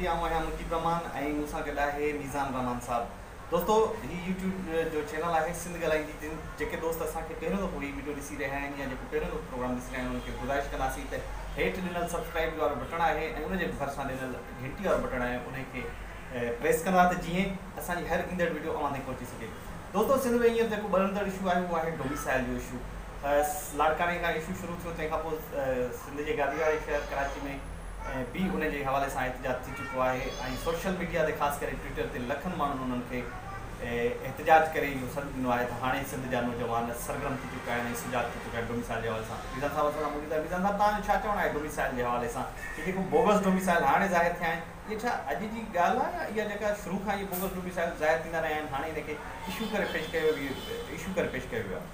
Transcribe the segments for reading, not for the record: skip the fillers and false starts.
ڳالهائيندي. آئون آهيان مجيب رحمان ۽ مون سان گڏ آهي ميزان رحمان صاحب. دوستو هي يوٽيوب جو چينل آهي سنڌ ڳالهائيندي جن جيڪي دوست اسان کي پهريون دفعو هي وڊيو ڏسي رهيا آهن يا جيڪو پهريون دفعو پروگرام ڏسي رهيا آهن انهن کي گذارش ڪنداسين ته هيٺ ڏنل سبسڪرائيب وارو بٽڻ آهي ۽ ان جي ڀرسان ڏنل گهنٽي وارو بٽڻ آهي انهي کي پريس ڪندا ته جيئن اسان جي هر ايندڙ وڊيو اوهان تائين پهچي سگهي. دوستو سنڌ ۾ هينئر جيڪو ٻرندڙ اشو آهي اهو آهي ڊوميسائل جو اشو. لاڙڪاڻي کان اشو شروع ٿيو تنهن کان پوء سنڌ جي گادي واري شهر ڪراچي ۾ به ان جي حوالي سان احتجاج ٿي چڪو آهي ۽ سوشل ميڊيا تي خاص ڪري ٽوئٽر تي لکن ماڻهن انهن کي احتجاج ڪري اهو سڏ ڏنو آهي ته هاڻي سنڌ جا نوجوان سرگرم ٿي چڪا آهن ۽ سجاڳ ٿي چڪا آهن ڊوميسائل جي حوالي سان ميزان صاحب اسان سان موجود آهي ميزان صاحب توهان جو ڇا چوڻ آهي ڊوميسائل جي حوالي سان هي جيڪو بوگس ڊوميسائل هاڻي ظاهر ٿيا آهن اهي ڇا اڄ جي ڳالهه آهي يا اها جيڪا شروع کان اهي بوگس ڊوميسائل ظاهر ٿيندا رهيا آهن هاڻي ان کي اشو ڪري پيش ڪيو اشو ڪري پيش ڪيو ويو آهي.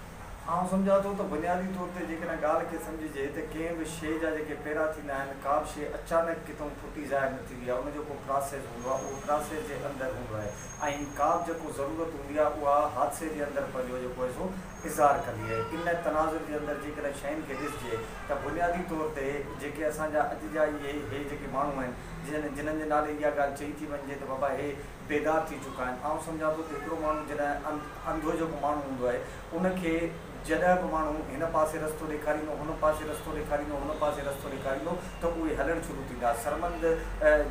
آئون سمجهان ٿو ته بنيادي طور تي جيڪڏهن ڳالهه کي سمجهجي ته ڪنهن به شيء جا جيڪي پيرا ٿيندا آهن ڪا به شيء اچانڪ ڪٿئون ڦٽي ظاهر نه ٿيندي آهي ان جو ڪو پراسيس هوندو آهي اهو پراسيس جي اندر هوندو آهي ۽ ڪا به جيڪو ضرورت هوندي آهي اها حادثي جي اندر پنهنجو جيڪو آهي سو اظهار ڪندي آهي ان تناظر جي اندر جيڪڏهن شين کي ڏسجي ته بنيادي طور تي جيڪي اسان جا اڄ جا اهي هي جيڪي ماڻهو آهن جن جنهن جي نالي اها ڳالهه چئي ٿي وڃجي ته بابا هي بيدار ٿي چڪا آهن. آئون سمجهان ٿو ته هڪڙو ماڻهو جڏهن انڌو جيڪو ماڻهو هوندو آهي ان کي جڏهن به ماڻهو هن پاسي رستو ڏيکاريندو هن پاسي رستو ڏيکاريندو هن پاسي رستو ڏيکاريندو ته اهي هلڻ شروع ٿيندا. سرمند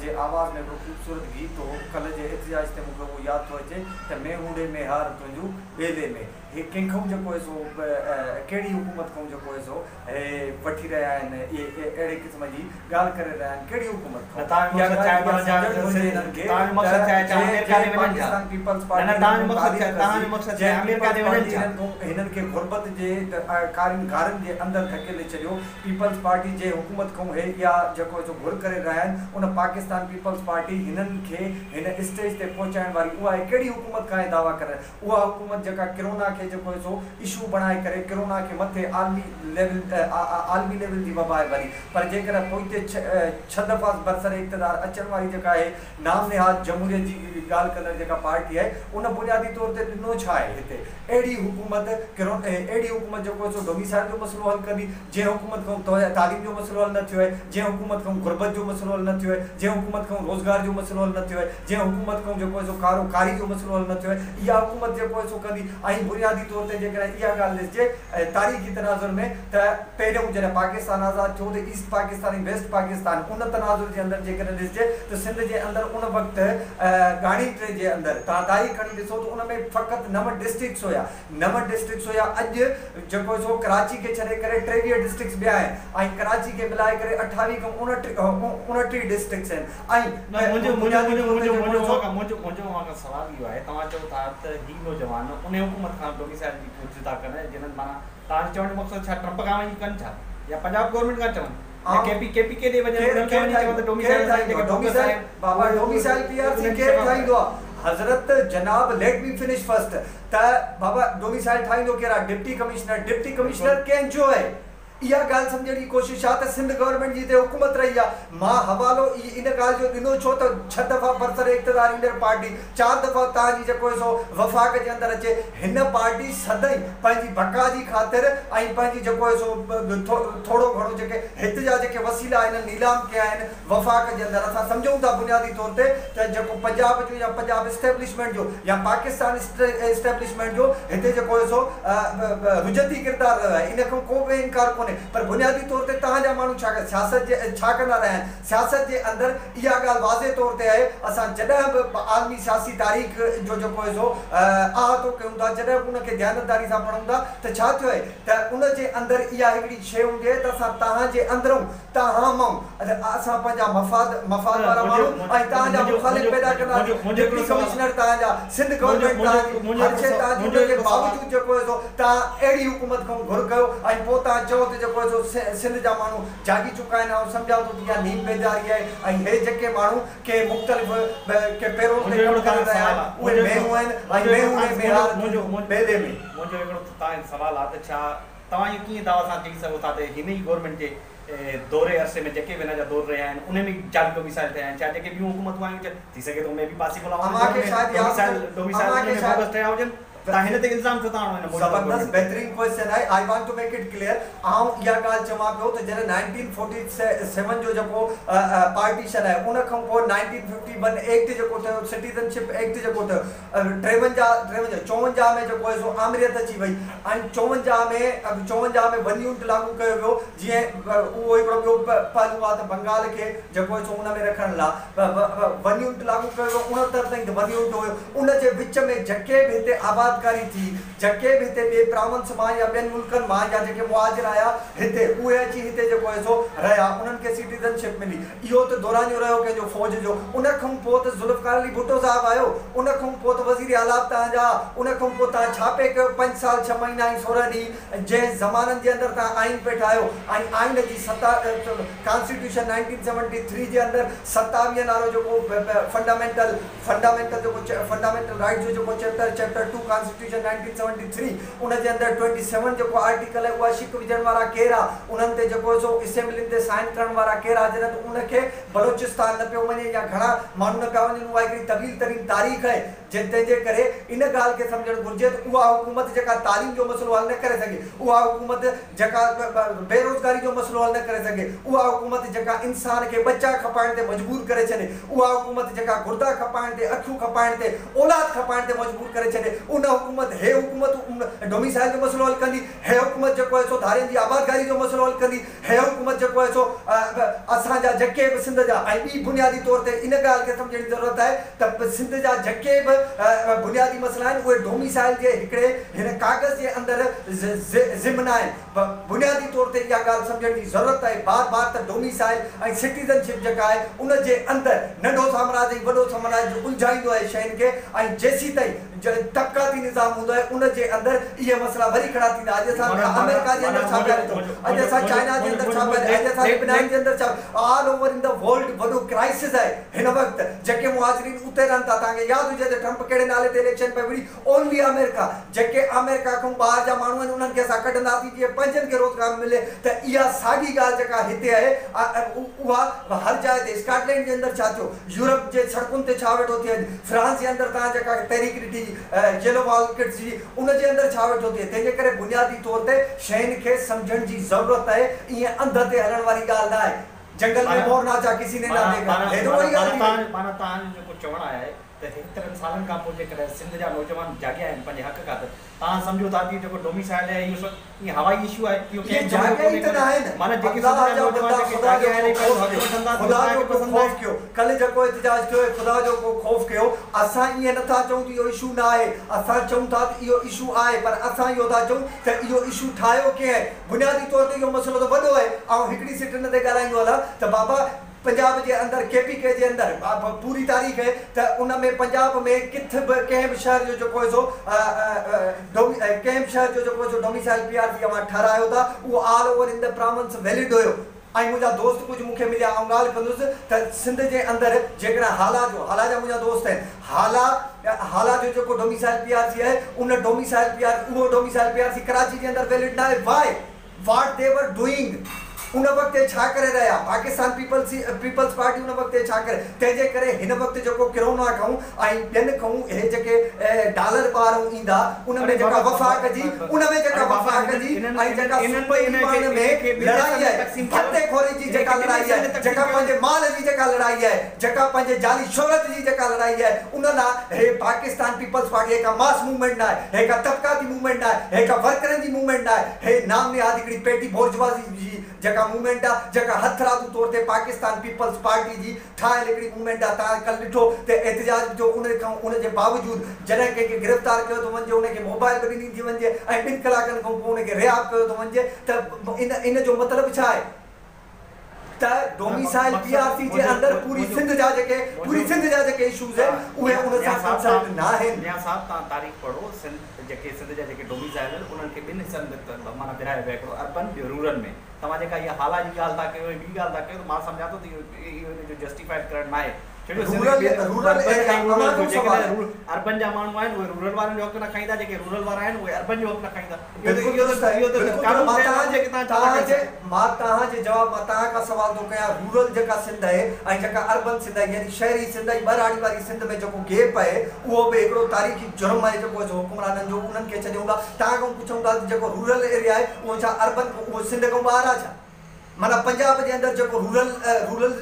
جي آواز ۾ هڪڙو خوبصورت گيت هو ڪلهه جي احتجاج تي مون کي اهو ياد ٿو اچي ته مين هونڊي ميهار تنهنجون ٻيلي ۾. هي ڪنهن کئون جيڪو آهي سو ڪهڙي حڪومت کئون جيڪو آهي سو هي وٺي رهيا آهن اهي اهڙي قسم جي ڳالهه ڪري رهيا آهن ڪهڙي حڪومت کئون اها ڳالهه اها سمجهڻ گهرجي هنن کي ته جنهن پاڪستان پيپلز پارٽي هنن کان تعليم کسي جنهن پيپلز پارٽي هنن کان هنن کي غربت جي ڪارين غارن جي اندر ڌڪيلي ڇڏيو پيپلز پارٽي جنهن حڪومت کئون هي اها جيڪو آهي سو گهر ڪري رهيا آهن ان پاڪستان پيپلز پارٽي هنن کي هن اسٽيج تي پهچائڻ واري اها آهي ڪهڙي حڪومت کان هي دعويٰ ڪري اها حڪومت جيڪا ڪرونا کي جيڪو آهي سو اشو بڻائي ڪري ڪرونا کي مٿي عالمي ليول عالمي ليول جي وبا آهي ڀلي پر جيڪڏهن پوئتي ڇهه دفعا برسر اقتدار اچڻ واري جيڪا آهي نام نهاد جمهوريت جي ڳالهه ڪندڙ جيڪا پارٽي آهي ان بنيادي طور تي ڏنو ڇا آهي هتي اهڙي حڪومت اهڙي حڪومت جيڪو آهي سو ڊوميسائل جو مسئلو حل ڪندي جنهن حڪومت کان تعليم جو مسئلو حل نه ٿيو آهي جنهن حڪومت کان غربت جو مسئلو حل نه ٿيو آهي جنهن حڪومت کان روزگار جو مسئلو حل نه ٿيو آهي جنهن حڪومت کان جيڪو آهي سو ڪارو ڪاري جو مسئلو حل نه ٿيو آهي اها حڪومت جيڪو آهي سو ڪندي ۽ بنيادي طور تي جيڪڏهن اها ڳالهه ڏسجي تاريخي تناظر ۾ ته پهريون جڏهن پاڪستان آزاد ٿيو ته ايسٽ پاڪستان ۽ ويسٽ پاڪستان ان تناظر جي اندر جيڪڏهن ڏسجي ته سنڌ جي اندر ان وقت ڳاڻيٽي جي اندر توهان تاريخ کڻي ڏسو ته ان ۾ فقط نو ڊسٽرڪٽس هيا نو ڊسٽرڪٽس هيا اڄ جيڪو آهي سو ڪراچي کي ڇڏي ڪري 23 ڊسٽرڪٽس ٻيا آهن ۽ ڪراچي کي ملائي ڪري 28 کان 29 ڊسٽرڪٽس آهن ۽ منهنجو منهنجو منهنجو منهنجو اوهان کان سوال اهو آهي توهان چئو ٿا ته هي نوجوان انهي حڪومت کان ڊوميسائل جي گهرج ٿا ڪن جنھن معنيٰ توهان جي چوڻ جو مقصد ڇا ٽرمپ کان وڃي ڪن ڇا يا پنجاب گورنمينٽ کان چون يا ڪي پي ڪي پي ڪي ڏي وڃن انهن کان وڃي چون ته ڊوميسائل اسان جي جيڪي بوگس آهن بابا ڊوميسائل پي آر سي ڪير ٺاهيندو آ حضرت جناب ليٽ مي فنش فرسٽ ته بابا ڊوميسائل ٺاهيندو ڪير آ ڊپٽي ڪمشنر ڊپٽي ڪمشنر ڪنهن جو آهي اها ڳالهه سمجهڻ جي ڪوشش آ ته سنڌ گورنمينٽ جي هتي حڪومت رهي آ. مان حوالو ئي ان ڳالهه جو ڏنو ڇو ته ڇهه دفعا برسر اقتدار ايندڙ پارٽي چار دفعا توهان جي جيڪو آهي سو وفاق جي اندر اچي هن پارٽي سدائين پنهنجي بقا جي خاطر ۽ پنهنجي جيڪو آهي سو ٿورو گهڻو جيڪي هت جا جيڪي وسيلا هنن نيلام ڪيا آهن وفاق جي اندر اسان سمجهون ٿا بنيادي طور تي ته جيڪو پنجاب جو يا پنجاب اسٽيبلشمينٽ جو يا پاڪستان اسٽيبلشمينٽ جو هتي جيڪو آهي سو رجعتي ڪردار رهيو آهي ان کان ڪو به انڪار ڪونهي پر بنيادي طور تي توهان جا ماڻهو ڇا سياست جي ڇا ڪندا رهيا آهن سياست جي اندر اها ڳالهه واضح طور تي آهي اسان جڏهن به عالمي سياسي تاريخ جو جيڪو آهي سو احاطو ڪيون ٿا جڏهن به ان کي ديانتداري سان پڙهون ٿا ته ڇا ٿيو آهي ته ان جي اندر اها هڪڙي شيء هوندي آهي ته اسان توهان جي اندرئون توهان مئون اسان پنهنجا مفاد مفاد وارا ماڻهو ۽ توهان جا مخالف پيدا ڪنداسين ڊپٽي ڪمشنر توهان جا سنڌ گورنمينٽ توهان جي هر شيء توهان جي ان جي باوجود جيڪو آهي سو توهان اهڙي حڪومت کان گهر ڪيو ۽ پوء توهان چئو ته جيڪو آهي سو سنڌ جا ماڻهو جاڳي چڪا آهن آئون سمجهان ٿو ته اها نيم بيداري آهي ۽ هي جيڪي ماڻهو ڪي مختلف ڪي پيرول تي ڪم ڪري رهيا آهن اهي مينهون آهن ۽ مينهون ڏي ميهار تنهنجون ٻيلي ۾. منهنجو هڪڙو توهان کي سوال آهي ته ڇا توهان اهو ڪيئن دعويٰ سان چئي سگهو ٿا ته هن ئي گورنمينٽ جي دور عرصي ۾ جيڪي به هن جا دور رهيا آهن انهن ۾ جعلي ڊوميسائل ٺهيا آهن ڇا جيڪي ٻيون حڪومتون آيون ٿي سگهي ٿو مي بي پاسيبل آهي انهن دور ۾ ڊوميسائل ڊوميسائل انهن ۾ بوگس ٺهيا هجن. توهان هن تي الزام ڇو ٿا هڻو هن موجوده زبردست گورنمينٽ تي؟ بهترين ڪويسچن آهي I want to make it clear آئون اها ڳالهه چوان پيو ته جڏهن 1947 جو جيڪو پارٽيشن آهي ان کان پوء 1951 ايڪٽ جيڪو ٺهيو سٽيزن شپ ايڪٽ جيڪو ٺهيو 53 54 ۾ جيڪو آهي سو آمريت اچي وئي ۽ 54 ۾ 54 ۾ ون يونٽ لاڳو ڪيو ويو جيئن اهو هڪڙو ٻيو پهلو آهي ته بنگال کي جيڪو آهي سو ان ۾ رکڻ لا ون يونٽ لاڳو ڪيو ويو 69 تائين ته ون يونٽ هيو ان جي وچ ۾ جڪي به هتي آبادڪاري ٿي، جڪي به هتي ٻئي پراونس مان يا ٻين ملڪن مان يا جيڪي مهاجر آيا هتي اهي اچي هتي جيڪو آهي سو رهيا انهن کي سٽيزن شپ ملي اهو ته دورانيو رهيو ڪنهن جو فوج جو ان کان پوء ته ذوالفقار علي ڀٽو صاحب آيو ان کان پوء ته وزير اعليٰ به توهان جا ان کان پوء توهان ڇا پئي ڪيو پنج سال ڇهه مهينا ۽ 16 ڏينهن جنهن زمانن جي اندر توهان آئين پئي ٺاهيو ۽ آئين جي ستا ڪانسٽيٽيوشن 1973 جي اندر ستاويهن وارو جيڪو فنڊامينٽل فنڊامينٽل جيڪو فنڊامينٽل رائيٽس جو جيڪو چيپٽر چيپٽر ٽو ڪانسٽيٽيوشن 1973 ان جي اندر ٽوئنٽي سيون جيڪو آرٽيڪل آهي اها شق وجهڻ وارا ڪير آ انهن تي جيڪو سو اسيمبلين تي سائن ڪرڻ وارا ڪير آ جڏهن ته ان کي بلوچستان نه پيو مڃي يا گهڻا ماڻهو نه پيا وڃن اها هڪڙي طويل ترين تاريخ آهي جنهن تنهن جي ڪري ان ڳالهه کي سمجهڻ گهرجي ته اها حڪومت جيڪا تعليم جو مسئلو حل نه ڪري سگهي اها حڪومت جيڪا بيروزگاري جو مسئلو حل نه ڪري سگهي، اها حڪومت جيڪا انسان کي ٻچا کپائڻ تي مجبور ڪري ڇڏي، اها حڪومت جيڪا گردا کپائڻ تي، اکيون کپائڻ تي، اولاد کپائڻ تي مجبور ڪري ڇڏي، ان حڪومت، هي حڪومت ڊوميسائل جو مسئلو حل ڪندي، هي حڪومت جيڪو آهي سو ڌارين جي آبادگاري جو مسئلو حل ڪندي، هي حڪومت جيڪو آهي سو اسان جا جيڪي به سنڌ جا ۽ ٻي بنيادي طور تي ان ڳالهه کي سمجهڻ جي ضرورت آهي ته سنڌ جا جيڪي به بنيادي مسئلا آهن اهي ڊوميسائل جي هڪڙي هن ڪاغذ جي اندر ضم نه آهن. بنيادي طور تي اها ڳالهه سمجهڻ جي ضرورت آهي بار بار ته ڊوميسائل ۽ سٽيزن شپ جيڪا آهي ان جي اندر ننڍو سامراج ۽ وڏو سامراج الجهائيندو آهي شين کي ۽ جيسيتائين طبقاتي نظام هوندو آهي ان جي اندر اهي مسئلا وري کڙا ٿيندا اڄ اسان آمريڪا جي اندر ڇا پيا ڏٺو اڄ اسان چائنا جي اندر ڇا پيا اڄ اسان لبنان جي اندر ڇا all over in the world وڏو ڪرائسز آهي هن وقت جيڪي مهاجرين اتي رهن ٿا توهان کي ياد هجي ته ٽرمپ ڪهڙي نالي تي اليڪشن پئي وڙهي اونلي آمريڪا جيڪي آمريڪا کان ٻاهر جا ماڻهو آهن انهن کي اسان ڪڍنداسين جيئن پنهنجن کي روزگار ملي ته اها ساڳي ڳالهه جيڪا هتي آهي اها هر جاء تي اسڪاٽلينڊ جي اندر ڇا ٿيو يورپ جي سڙڪن تي ڇا ويٺو ٿئي اڄ فرانس جي اندر توهان جيڪا تحريڪ ڏٺي ييلو وال ڪٽس جي ان جي اندر ڇا ويٺو ٿئي تنهن جي ڪري بنيادي طور تي شين کي سمجهڻ جي ضرورت آهي ائين انڌ تي هلڻ واري ڳالهه نه آهي جنگل ۾ مور ناچا ڪسي ني نا ديکا هي ته اها ئي ڳالهه ٿي وئي. معنيٰ توهان جو جيڪو چوڻ آهي ته هيترن سالن کان پوء جيڪڏهن سنڌ جا نوجوان جاڳيا آهن پنهنجي حق خاطر، توهان سمجهو ٿا ته اهو جيڪو ڊوميسائل آهي اهو سڀ ائين هوائي اشو آهي، اهو اهي ڪنهن چوڻ جو جاڳيا ئي ڪونهي ته ڪونهي ناهن. معنيٰ جيڪي الله سنڌ جا جا نوجوان بندا جيڪي خدا جو جاڳيا آهن ڪو ۽ پنهنجو خوف حق ڪيو وٺندا ته خدا اهو جو توهان کي ڪو پسند خوف آهي. ڪيو ڪلهه جيڪو احتجاج ٿيو آهي خدا جو ڪو خوف ڪيو اسان ائين نٿا چئون ته اهو اشو نه آهي اسان چئون ٿا ته اهو اشو آهي پر اسان اهو ٿا چئون ته اهو اشو ٺاهيو ڪنهن آهي بنيادي طور تي اهو مسئلو ته وڏو آهي آئون هڪڙي سٽ ان تي ڳالهائيندو هلان ته بابا پنجاب جي اندر ڪي پي ڪي جي اندر پوري تاريخ آهي ته ان ۾ پنجاب ۾ ڪٿ به ڪنهن به شهر جو جيڪو آهي سو ڪنهن به شهر جو جيڪو آهي سو ڊوميسائل پي آر سي اوهان ٺهرايو ٿا اهو all over in the province valid هيو ۽ منهنجا دوست ڪجهه مون کي مليا آئون ڳالهه ڪندس ته سنڌ جي اندر جيڪڏهن هالا جو هالا جا منهنجا دوست آهن هالا هالا جو جيڪو ڊوميسائل پي آر سي آهي ان ڊوميسائل پي آر اهو domicile P R C Karachi جي اندر ويلڊ نه آهي why what the were doing ان وقت اهي ڇا ڪري رهيا پاڪستان پيپلز پيپلز پارٽي ان وقت اهي ڇا ڪري تنهن جي ڪري هن وقت جيڪو ڪرونا کان ۽ ٻين کان اهي جيڪي ڊالر ٻاهرون ايندا ان ۾ جيڪا وفاق جي ان ۾ جيڪا وفاق جي ۽ جيڪا صوبائي پاڻ ۾ لڙائي آهي ڀتي خوري جي جيڪا لڙائي آهي جيڪا پنهنجي مال جي جيڪا لڙائي آهي جيڪا پنهنجي جعلي شهرت جي جيڪا لڙائي آهي ان لاء هي پاڪستان پيپلز پارٽي هي ڪا ماس موومينٽ نه آهي هي ڪا طبقاتي موومينٽ نه آهي هي ڪا ورڪرن جي موومينٽ نه آهي هي نام نهاد هڪڙي پيٽي بورجوازي جي جيڪا موومينٽ آهي جيڪا هٿرادو طور تي پاڪستان پيپلز پارٽي جي ٺاهيل هڪڙي موومينٽ آهي توهان ڪلهه ڏٺو ته احتجاج به ٿيو ان کان ان جي باوجود جڏهن ڪنهن کي گرفتار ڪيو ٿو وڃجي ان کي موبائل به ڏني ٿي وڃجي ۽ ٻن ڪلاڪن کان پوء ان کي رها به ڪيو ٿو وڃجي ته ان ان جو مطلب ڇا آهي ته ڊوميسائل پي آر سي جي اندر پوري سنڌ جا جيڪي پوري سنڌ جا جيڪي اشوز آهن اهي ان سان ڪنسلٽ ناهن. ميان صاحب توهان تاريخ پڙهو سنڌ جيڪي سنڌ جا جيڪي ڊوميسائل آهن انهن کي ٻن حصن ۾ معنيٰ ورهايو ويو آهي هڪڙو اربن ٻيو رورل ۾ توهان جيڪا اها هالا جي ڳالهه ٿا ڪيو ۽ ٻي ڳالهه ٿا ڪيو ته مان سمجهان ٿو ته اهو اهو ان جو جسٽيفائيڊ ڪرڻ ناهي. ڇو رورل رورل ايريا اوهان جو سوال آهي. اربن جا ماڻهو آهن اهي رورل وارن جو حق نه کائيندا جيڪي رورل وارا آهن اهي اربن جو حق نه کائيندا. بلڪل درست آهي بلڪل مان توهان جي توهان جي مان توهان جي جواب مان توهان کان سوال ٿو ڪيان رورل جيڪا سنڌ آهي ۽ جيڪا اربن سنڌ آهي يعني شهري سنڌ ۽ ٻهراڙي واري سنڌ ۾ جيڪو گيپ آهي اهو به هڪڙو تاريخي جرم آهي جيڪو حڪمرانن جو انهن کي ڇڏيون ٿا توهان کان پڇون ٿا ته جيڪو رورل ايريا آهي اهو ڇا اربن اهو سنڌ کان ٻاهر آهي ڇا؟ معنيٰ پنجاب جي اندر جيڪو رورل رورل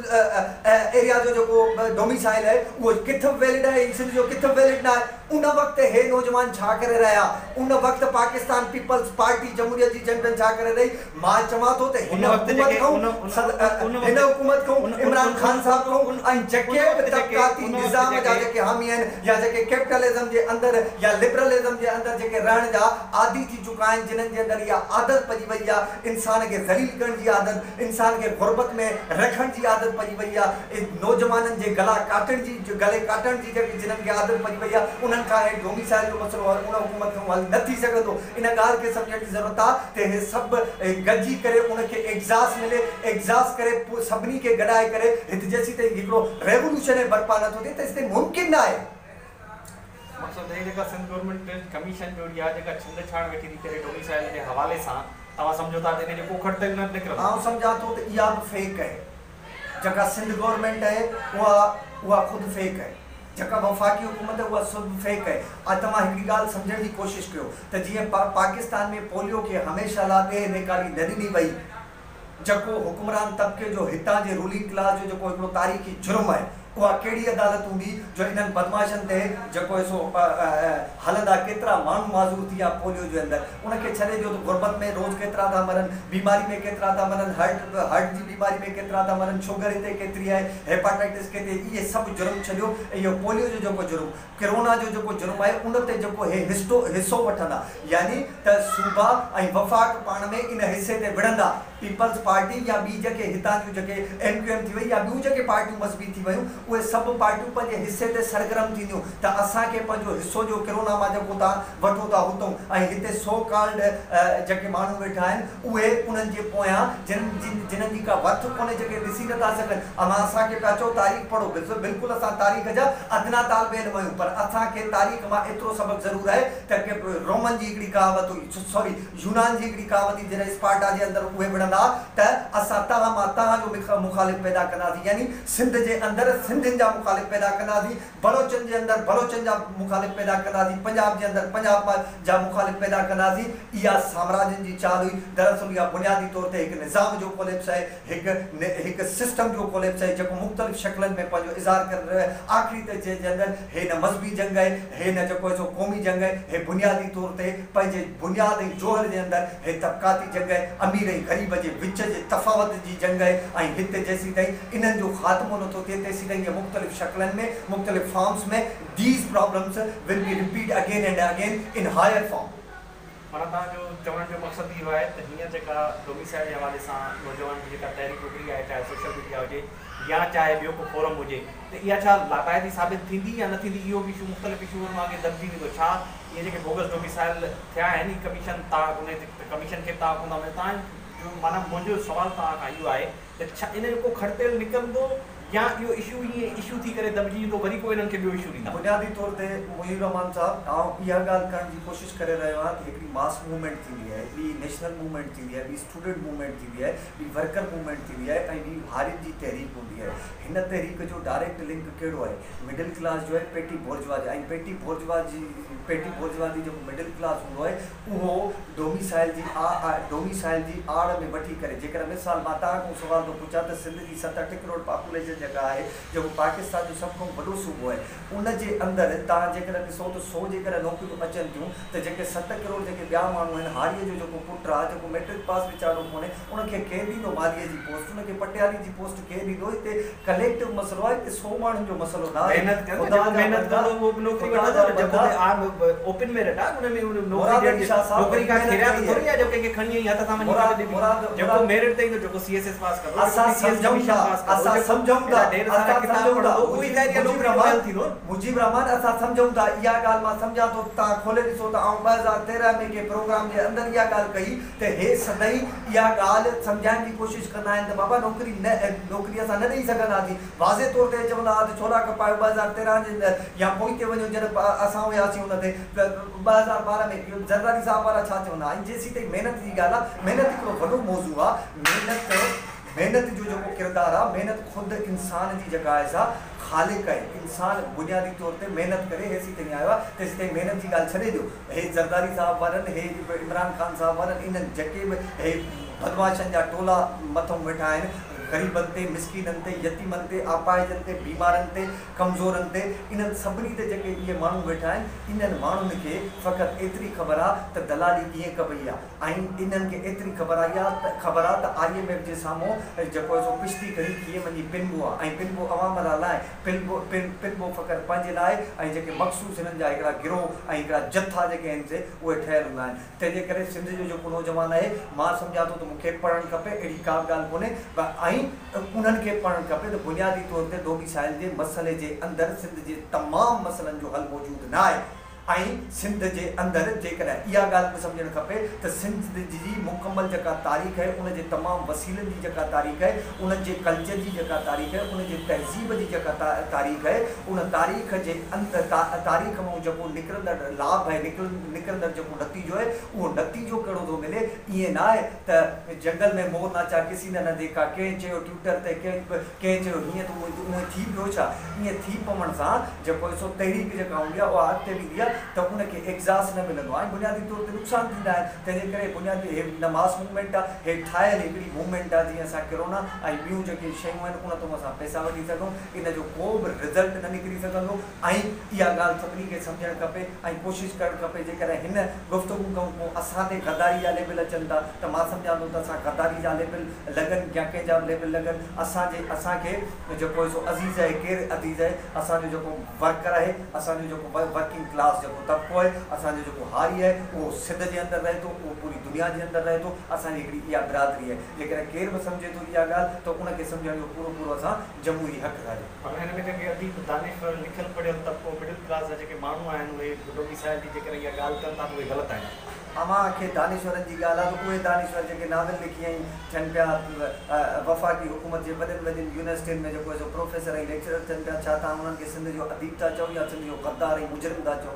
ايريا جو جيڪو ڊوميسائل آهي اهو ڪٿ به ويلڊ آهي ۽ سنڌ جو ڪٿ به ويلڊ نه آهي. ان وقت هي نوجوان ڇا ڪري رهيا؟ ان وقت پاڪستان پيپلز پارٽي جمهوريت جي چيمپيئن ڇا ڪري رهي؟ مان چوان ٿو ته هن حڪومت کان هن حڪومت کان عمران خان صاحب کان ۽ جيڪي به طبقاتي نظام جا جيڪي حامي آهن يا جيڪي ڪيپٽلزم جي اندر يا لبرلزم جي اندر جيڪي رهڻ جا عادي ٿي چڪا آهن جنھن جي اندر اها عادت پئجي وئي آ انسان کي ذليل ڪرڻ جي عادت انسان کي غربت ۾ رکڻ جي عادت پئجي وئي آ نوجوانن جي گلا ڪاٽڻ جي گلي ڪاٽڻ جي جيڪي جنھن کي عادت پئجي وئي آ انھن کان هي ڊوميسائل جو مسئلو ان حڪومت کان حل نه ٿي سگهندو ان ڳالھ کي سمجهڻ جي ضرورت آ ته هي سڀ گڏجي ڪري ان کي ايگزاس ملي ايگزاس ڪري پوء سڀني کي گڏائي ڪري هت جيسيتائين هڪڙو ريولوشن برپا نه ٿو ٿئي تيسيتائين ممڪن نه آهي. مقصد هي جيڪا سنڌ گورنمينٽ ڪميشن جوڙي آهي جيڪا ڇنڊ ڇاڻ ويٺي ٿي ڪري ڊوميسائل جي حوالي سان توهان سمجهو ٿا ته ان جو ڪو کٽ تيل نه نڪرندو. آئون سمجهان ٿو ته اها به فيڪ آهي جيڪا سنڌ گورنمينٽ آهي اها اها خود فيڪ آهي جيڪا وفاقي حڪومت آهي اها سڀ فيڪ آهي آ توهان هڪڙي ڳالهه سمجهڻ جي ڪوشش ڪيو ته جيئن پاڪستان ۾ پوليو کي هميشه لا ڏيهه نيڪالي نه ڏني وئي جيڪو حڪمران طبقي جو هتان جي رولنگ ڪلاس جو جيڪو هڪڙو تاريخي جرم آهي اها ڪهڙي عدالت هوندي جو انهن بدمعاشن تي جيڪو آهي سو هلندا ڪيترا ماڻهو معذور ٿي ويا پوليو جي اندر ان کي ڇڏي ڏيو ته غربت ۾ روز ڪيترا ٿا مرن بيماري ۾ ڪيترا ٿا مرن هرٽ هرٽ جي بيماري ۾ ڪيترا ٿا مرن شوگر هتي ڪيتري آهي هيپاٽائٽس ڪيتري اهي سڀ جرم ڇڏيو اهو پوليو جو جيڪو جرم ڪرونا جو جيڪو جرم آهي ان تي جيڪو هي حصو حصو وٺندا يعني ته صوبا ۽ وفاق پاڻ ۾ ان حصي تي وڙهندا پيپلز پارٽي يا ٻي جيڪي هتان جون جيڪي ايم ڪيو ايم ٿي وئي يا ٻيون جيڪي پارٽيون مذهبي ٿي ويون اهي سڀ پارٽيون پنهنجي حصي تي سرگرم ٿينديون ته اسان کي پنهنجو حصو ڏيو ڪرونا مان جيڪو توهان وٺو ٿا هتئون ۽ هتي سو ڪالڊ جيڪي ماڻهو ويٺا آهن اهي انهن جي پويان جن جنھن جي ڪا ورٿ ڪونهي جيڪي ڏسي نٿا سگهن. اوهان اسان کي پيا چئو تاريخ پڙهو بلڪل اسان تاريخ جا ادنيٰ طالب علم آهيون پر اسان کي تاريخ مان ايترو سبق ضرور آهي ته رومن جي هڪڙي ڪهاوت هئي سوري يونان جي هڪڙي ڪهاوت هئي جڏهن اسپارٽا جي اندر اهي وڙهندا ها ته اسان توهان مان توهان جو مخالف پيدا ڪنداسين يعني سنڌ جي اندر سنڌين جا مخالف پيدا ڪنداسين بلوچن جي اندر بلوچن جا مخالف پيدا ڪنداسين، پنجاب جي اندر پنجاب جا مخالف پيدا ڪنداسين، اها سامراجين جي چال هئي، دراصل اها بنيادي طور تي هڪ نظام جو ڪوليپس آهي، هڪ هڪ سسٽم جو ڪوليپس آهي، جيڪو مختلف شڪلن ۾ پنهنجو اظهار ڪري رهيو آهي، آخري ته جي اندر هي نه مذهبي جنگ آهي، هي نه جيڪو آهي سو قومي جنگ آهي، هي بنيادي طور تي پنهنجي بنياد ۽ جوهر جي اندر هي طبقاتي جنگ آهي، امير ۽ غريب جي وچ جي تفاوت جي جنگ آهي ۽ هتي جيسيتائين انهن جو خاتمو نٿو ٿئي تيسيتائين اهي مختلف شڪلن ۾ مختلف forms ۾ these problems will be repeat again and again in higher form. معنيٰ توهان جو چوڻ جو مقصد اهو آهي ته هينئر جيڪا ڊوميسائل جي حوالي سان نوجوانن جي جيڪا تحريڪ اڀري آهي چاهي سوشل ميڊيا هجي يا چاهي ٻيو ڪو فورم هجي ته اها ڇا لاڀائتي ثابت ٿيندي يا نه ٿيندي اهو به اشو مختلف اشوئن وانگي دٻجي ويندو ڇا اهي جيڪي بوگس ڊوميسائل ٿيا آهن هي ڪميشن تان انهي ڪميشن کي به توهان ڪونه ٿا مڃو توهان جو معنيٰ منهنجو سوال توهان کان اهو آهي ته ڇا ان جو ڪو کڙتيل نڪرندو يا اهو اشو ائين اشو ٿي ڪري دٻجي ويندو وري ڪو انهن کي ٻيو اشو ڏيندا؟ بنيادي طور تي منير الرحمان صاحب آئون اها ڳالهه ڪرڻ جي ڪوشش ڪري رهيو آهيان ته هڪڙي ماس موومينٽ ٿيندي آهي، ٻي نيشنل موومينٽ ٿيندي آهي، ٻي اسٽوڊنٽ موومينٽ ٿيندي آهي، ٻي ورڪر موومينٽ ٿيندي آهي ۽ ٻي هارين جي تحريڪ هوندي آهي. هن تحريڪ جو ڊائريڪٽ لنڪ ڪهڙو آهي؟ مڊل ڪلاس جو آهي پيٽي بورجوا جو ۽ پيٽي بورجوا جي پيٽي بورجوا جي جيڪو مڊل ڪلاس هوندو آهي اهو ڊوميسائل جي ڊوميسائل جي آڙ ۾ وٺي ڪري جيڪڏهن مثال مان توهان کان سوال ٿو پڇان ته سنڌ جي ست اٺ ڪروڙ پاپوليشن جيڪا آهي جيڪو پاڪستان جو سڀ کان وڏو صوبو آهي ان جي اندر توهان جيڪڏهن ڏسو ته سو جيڪڏهن نوڪريون اچن ٿيون ته جيڪي ست ڪروڙ جيڪي ٻيا ماڻهو آهن هاريء جو جيڪو پٽ آهي جيڪو ميٽرڪ پاس ويچارو ڪونهي ان کي ڪير ڏيندو مالهيء جي پوسٽ ان کي پٽيالي جي پوسٽ ڪير ڏيندو هتي ڪليڪٽو مسئلو آهي هتي سو ماڻهن جو مسئلو نه آهي محنت ڪر جيڪو محنت ڪندو اهو به نوڪري وٺندو نه جيڪو به اوپن ميرٽ آهي ان ۾ نوڪري ڏيڻ جي نوڪري ڪا خيرات ٿوري آهي جو ڪنهن کي کڻي ۽ هٿ سان وڃي ڪري ڏبي جيڪو ميرٽ تي ايندو جيڪو سي ايس ايس پاس ڪندو اسان سمجهون ٿا اسان سمجهون था, असां सम्झूं था, मुजीब रहमान असां सम्झूं था इहा ॻाल्हि मां सम्झां थो, तव्हां खोले ॾिसो त आउं 2013 में कंहिं प्रोग्राम जे अंदरि इहा ॻाल्हि कई त हे सदाई इहा ॻाल्हि सम्झाइण जी कोशिशि कंदा आहिनि त बाबा नौकिरी न, नौकिरी असां न ॾेई सघंदासीं। वाज़े तौर ते चवंदा हुआ त छोला कपायो 2013 जे अंदरि, या पोइ ते वञो जॾहिं असां हुयासीं उन ते 2012 में ज़रदारी साहिब वारा छा चवंदा आहिनि। जेसीं ताईं महिनत जी ॻाल्हि आहे, महिनत हिकिड़ो वॾो मौज़ू आहे। महिनत जो जेको किरदारु आहे, महिनत ख़ुदि इंसान जी जेका आहे सा ख़ालिक़ आहे। इंसान बुनियादी तौर ते महिनत करे हेसीं ताईं आयो आहे, तेसीं ताईं महिनत जी ॻाल्हि छॾे ॾियो। हे ज़रदारी साहिब वारनि, हे इमरान ख़ान साहिब वारनि, इन्हनि जेके बि हे बदमाशनि जा टोला मथां वेठा आहिनि, ग़रीबनि ते, मिसकीननि ते, यतीमनि ते, आपाइजनि ते, बीमारनि ते, कमज़ोरनि ते, इन्हनि सभिनी ते जेके इहे माण्हू वेठा आहिनि, इन्हनि माण्हुनि खे फ़क़ति एतिरी ख़बर आहे त दलाली कीअं कबई आहे, ऐं इन्हनि खे एतिरी ख़बर आई आहे त IMF जे साम्हूं जेको आहे सो पिश्ती खणी कीअं वञी पिनबो आहे, ऐं पिनबो अवाम लाइ पिनबो पिनबो फ़क़ति पंहिंजे लाइ, ऐं जेके मख़सूस हिननि जा हिकिड़ा गिरोह ऐं हिकिड़ा जथा जेके आहिनि से उहे ठहियल हूंदा आहिनि। तंहिंजे करे सिंध जो जेको नौजवान आहे, मां सम्झां थो त मूंखे पढ़णु खपे, अहिड़ी का बि ॻाल्हि कोन्हे, ऐं उन्हनि खे पढ़णु खपे त बुनियादी तौर ते डोमिसाइल जे मसइले जे अंदरि सिंध जे तमामु मसइलनि जो हल मौजूदु न आहे। ऐं सिंध जे अंदरि जेकॾहिं इहा ॻाल्हि बि सम्झणु खपे त सिंध जी मुकमल जेका तारीख़ आहे, उन जे तमामु वसीलनि जी जेका तारीख़ आहे, उन जे कल्चर जी जेका तारीख़ आहे, उन जे तहज़ीब जी जेका तारीख़ आहे, उन तारीख़ जे अंदरि तारीख़ मां जेको निकिरंदड़ लाभ आहे, निकिरंदड़ जेको नतीजो आहे, उहो नतीजो कहिड़ो थो मिले। ईअं न आहे त जंगल में मोर नाचा किसी ने न देखा, कंहिं चयो ट्विटर ते, कंहिं चयो हीअं त उहो थी पियो छा। ईअं थी पवण सां जेको आहे सो तहरीक जेका हूंदी आहे उहा अॻिते वेंदी आहे त उनखे एग्ज़ास न मिलंदो आहे, बुनियादी तौर ते नुक़सानु थींदा आहिनि। तंहिंजे करे बुनियादी हे न मास मूवमेंट आहे, हे ठाहियल हिकिड़ी मूवमेंट आहे, जीअं असां किरोना ऐं ॿियूं जेके शयूं आहिनि उन तो असां पैसा वठी सघूं, इन जो को बि रिज़ल्ट न निकिरी सघंदो। ऐं इहा ॻाल्हि सभिनी खे सम्झणु खपे ऐं कोशिशि करणु खपे। जेकॾहिं हिन गुफ़्तगू खां पोइ असां ते गदारी जा लेबल अचनि था त मां सम्झां थो त असां गदारी जा लेबल लॻनि या कंहिंजा बि लेबल लॻनि, असांखे जेको आहे सो अज़ीज़ आहे, केरु अज़ीज़ आहे, असांजो जेको वर्कर आहे, असांजो जेको वर्किंग क्लास जेको तबिको आहे, असांजो जेको हारी आहे, उहो सिंध जे अंदरि रहे थो, उहो पूरी दुनिया जे अंदरि रहे थो। असांजी हिकिड़ी इहा बिरादरी आहे, जेकॾहिं केरु बि सम्झे थो इहा ॻाल्हि त उनखे सम्झण जो पूरो पूरो असां जमहूरी हक़ था ॾियूं। पर हिन में जेके अदीब, दानिश्वर, लिखियल पढ़ियल तबिको, मिडिल क्लास जा जेके माण्हू आहिनि, उहे डोमिसाइल जी जेकॾहिं इहा ॻाल्हि कनि था त उहे ग़लति आहिनि। अव्हांखे दानिश्वरनि जी ॻाल्हि आहे त उहे दानिश्वर जेके नावल लिखी ऐं थियनि पिया, वफ़ाक़ी हुकूमत जे वॾनि वॾनि यूनिवर्सिटियुनि में जेको आहे सो प्रोफेसर ऐं लेक्चरर थियनि पिया, छा तव्हां उन्हनि खे सिंध जो अदीब था चओ या सिंध जो गद्दार ऐं मुजरिम था चओ?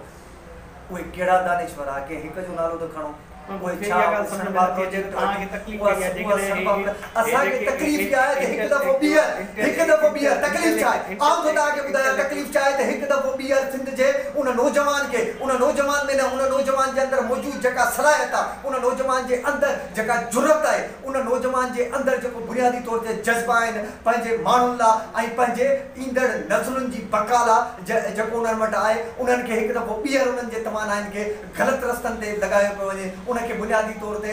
उहे कहिड़ा दानिश्वर आहे? कंहिं हिक जो नालो त खणो। असांखे तकलीफ़ इहा आहे त हिकु दफ़ो ॿीहर तकलीफ़ छा आहे? आउं थो तव्हांखे ॿुधायां तकलीफ़ छा आहे त हिकु दफ़ो ॿीहर सिंध जे उन नौजवान खे, उन नौजवान में न, उन नौजवान जे अंदरि मौजूदु जेका सलाहियत आहे, उन नौजवान जे अंदरि जेका जुरत आहे, उन नौजवान जे अंदरि जेको बुनियादी तौर ते जज़्बा आहिनि पंहिंजे माण्हुनि लाइ ऐं पंहिंजे ईंदड़ नस्लुनि जी बक़ा लाइ जेको उन्हनि वटि आहे, उन्हनि खे हिकु दफ़ो ॿीहर उन्हनि जे तवानाइनि खे ग़लति रस्तनि ते लॻायो पियो वञे, उनखे बुनियादी तौर ते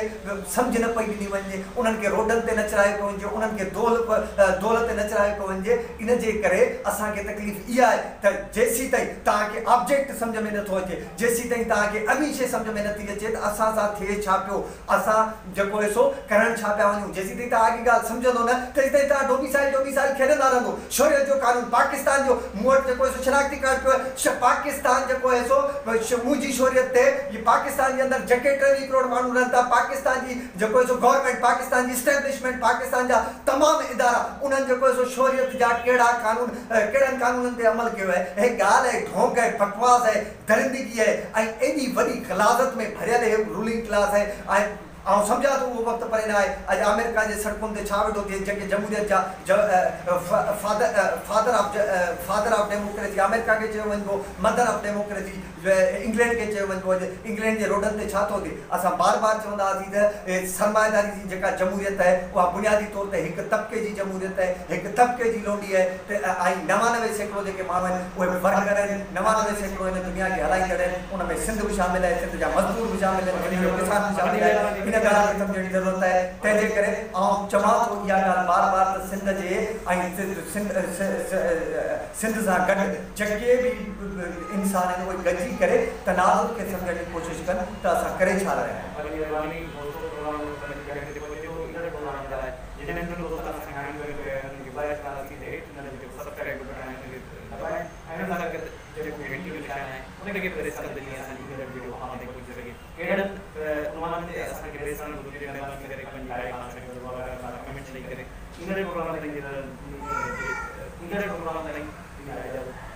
सम्झ न पई ॾिनी वञे, उन्हनि खे रोडनि ते नचरायो पियो वञे, उन्हनि खे दोल ते नचरायो पियो वञे। इन जे करे असांखे तकलीफ़ इहा आहे त जेसीं ताईं तव्हांखे ऑब्जेक्ट सम्झ में नथो अचे, जेसीं ताईं तव्हांखे अॻी शइ सम्झ में नथी अचे त असां सां थिए छा पियो, असां जेको आहे सो करणु छा पिया वञूं, जेसीं ताईं तव्हां अॻी ॻाल्हि सम्झंदो न तेसीं ताईं तव्हां डोमिसाइल डोमिसाइल खेॾंदा रहंदो। शौर्य जो कानून पाकिस्तान जो मूं वटि जेको आहे सो शनाख्ती कार्ड पियो आहे, पाकिस्तान जेको आहे सो मुंहिंजी शौर्यत ते पाकिस्तान जे अंदरि जेके 23 करोड़ माण्हू रहनि था, पाकिस्तान जी जेको आहे सो गवर्नमेंट, पाकिस्तान जी एस्टेब्लिशमेंट, पाकिस्तान जा तमामु इदारा, उन्हनि जेको आहे सो शौर्यत जा कहिड़ा कानून, कहिड़नि कानूननि ते अमल कयो आहे। हे ॻाल्हि आहे, ढोंग आहे, बकवास आहे, दरिंदगी आहे ऐं एॾी वॾी ग़लाज़त में भरियल हे रूलिंग क्लास आहे। ऐं आउं सम्झां थो उहो वक़्तु परे न आहे। अॼु अमेरिका जे सड़कुनि ते छा वेठो थिए, जेके जमहूरियत जा फादर ऑफ डेमोक्रेसी अमेरिका खे चयो वञिबो, मदर ऑफ डेमोक्रेसी इंग्लैंड खे चयो वञिबो। अॼु इंग्लैंड जे रोडनि ते छा थो थिए? असां बार बार चवंदा हुआसीं त सरमाएदारी जी जेका जमहूरियत आहे उहा बुनियादी तौर ते हिकु तबिके जी जमहूरियत आहे, हिकु तबिके जी लोंडी आहे त ऐं 99% जेके माण्हू आहिनि उहे वर्कर आहिनि, 99% हिन दुनिया खे हलाईंदड़ आहिनि, उन में सिंध बि शामिल आहे, सिंध जा मज़दूर बि शामिल आहिनि, सिंध जो किसान बि शामिल आहे। इन ॻाल्हि खे सम्झण जी ज़रूरत आहे। तंहिंजे करे आउं चवां थो इहा ॻाल्हि बार बार त सिंध जे ऐं सिंध सां गॾु जेके बि इंसान आहिनि उहे गॾिजी करे तनाज़ुर खे सम्झण जी कोशिशि कनि त असां करे छा रहिया आहियूं। بٽڻ کي پريس ڪندا جيئن اسان جي ايندڙ وڊيو اوهان تائين پهچي سگهي. اهڙن عنوانن تي اسان کي بحث ڪرڻ گهرجي. مهرباني ڪري پنهنجي راء کان اسان کي آگاهه ڪندا، ڪمينٽس ڏئي ڪري. ايندڙ پروگرام تائين ايندڙ پروگرام تائين اجازت.